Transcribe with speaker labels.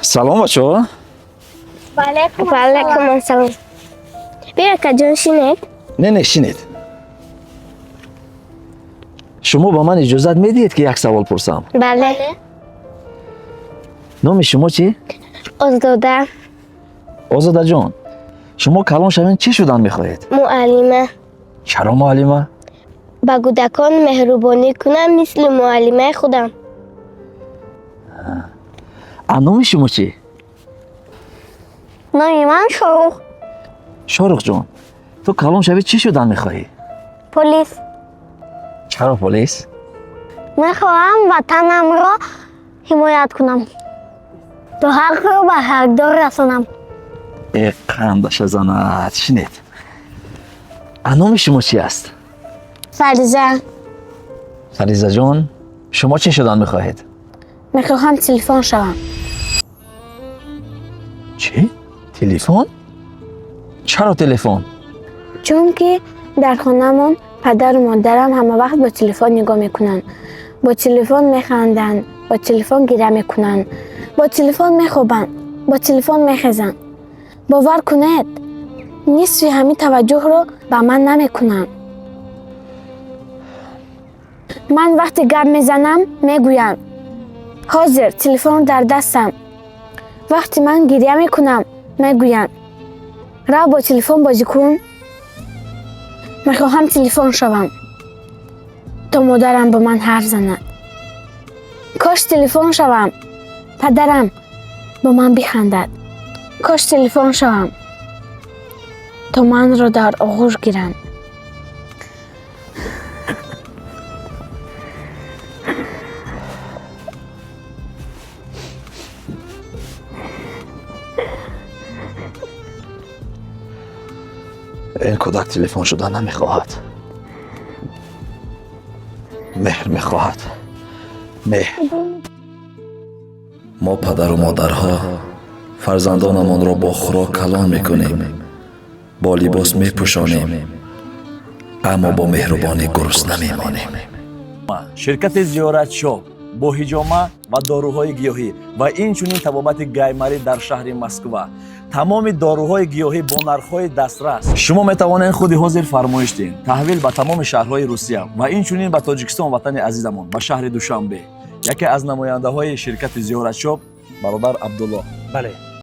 Speaker 1: Салом, бачаҳо.
Speaker 2: Ваалайкум ассалом. Биё, акаҷон, шинед.
Speaker 1: Не, не, шинед. Шумо ба ман иҷозат медиҳед, ки як савол пурсам?
Speaker 2: Бале.
Speaker 1: Номи шумо чӣ?
Speaker 2: Озода.
Speaker 1: Озодаҷон, шумо калон шавед, чӣ шудан мехоҳед?
Speaker 2: Муаллима.
Speaker 1: Чаро муаллима?
Speaker 2: Ба кӯдакон меҳрубонӣ кунам, мисли муаллимаи худам.
Speaker 1: А номи шумо чӣ?
Speaker 2: Номи ман Шорух.
Speaker 1: Шоруҳҷон, ту калон шавӣ, чӣ шудан мехоҳӣ?
Speaker 2: Полис.
Speaker 1: Чаро полис?
Speaker 2: Мехоҳам ватанамро ҳимоят кунам, то ҳақро ба ҳақдор расонам.
Speaker 1: Э, қандаша занад. Шинед. А номи шумо чӣ аст?
Speaker 2: Фариза.
Speaker 1: Фаризаҷон, шумо чӣ шудан мехоҳед?
Speaker 2: Мехоҳам телефон шавам.
Speaker 1: Чӣ? Телефон? Чаро телефон?
Speaker 2: Чунки дар хонамон падару модарам ҳама вақт бо телефон нигоҳ мекунанд, бо телефон механданд, бо телефон гиря мекунанд, бо телефон мехобанд, бо телефон мехезанд. Бовар кунед, нисфи ҳамин таваҷҷӯҳро ба ман намекунанд. Ман вақте гап мезанам, мегӯянд: «Ҳозир, телефон дар дастам». Вақте ман гиря мекунам, мегӯянд: «Рав, бо телефон бозӣ кун». Мехоҳам телефон шавам, то модарам бо ман ҳарф занад. Кош телефон шавам, падарам бо ман бихандад. Кош телефон шавам, то манро дар оғӯш гиранд.
Speaker 1: Ин кӯдак телефон шуда намехоҳад, меҳр мехоҳад, меҳр. Мо, падару модарҳо, фарзандонамонро бо хӯрок калон мекунем, бо либос мепӯшонем, аммо бо меҳрубонӣ гурусна мемонем. Ширкати Зиёратшоп бо ҳиҷома ва доруҳои гиёҳӣ ва инчунин табобати гайморит дар шаҳри Москва. Тамоми доруҳои гиёҳӣ бо нархҳои дастрас. Шумо метавонед худи ҳозир фармоиш диҳед. Таҳвил ба тамоми шаҳрҳои Русия ва инчунин ба Тоҷикистон, ватани азизамон, ба шаҳри Душанбе. Яке аз намояндаҳои ширкати Зиёратшоп, бародар Абдулло.
Speaker 3: Бале.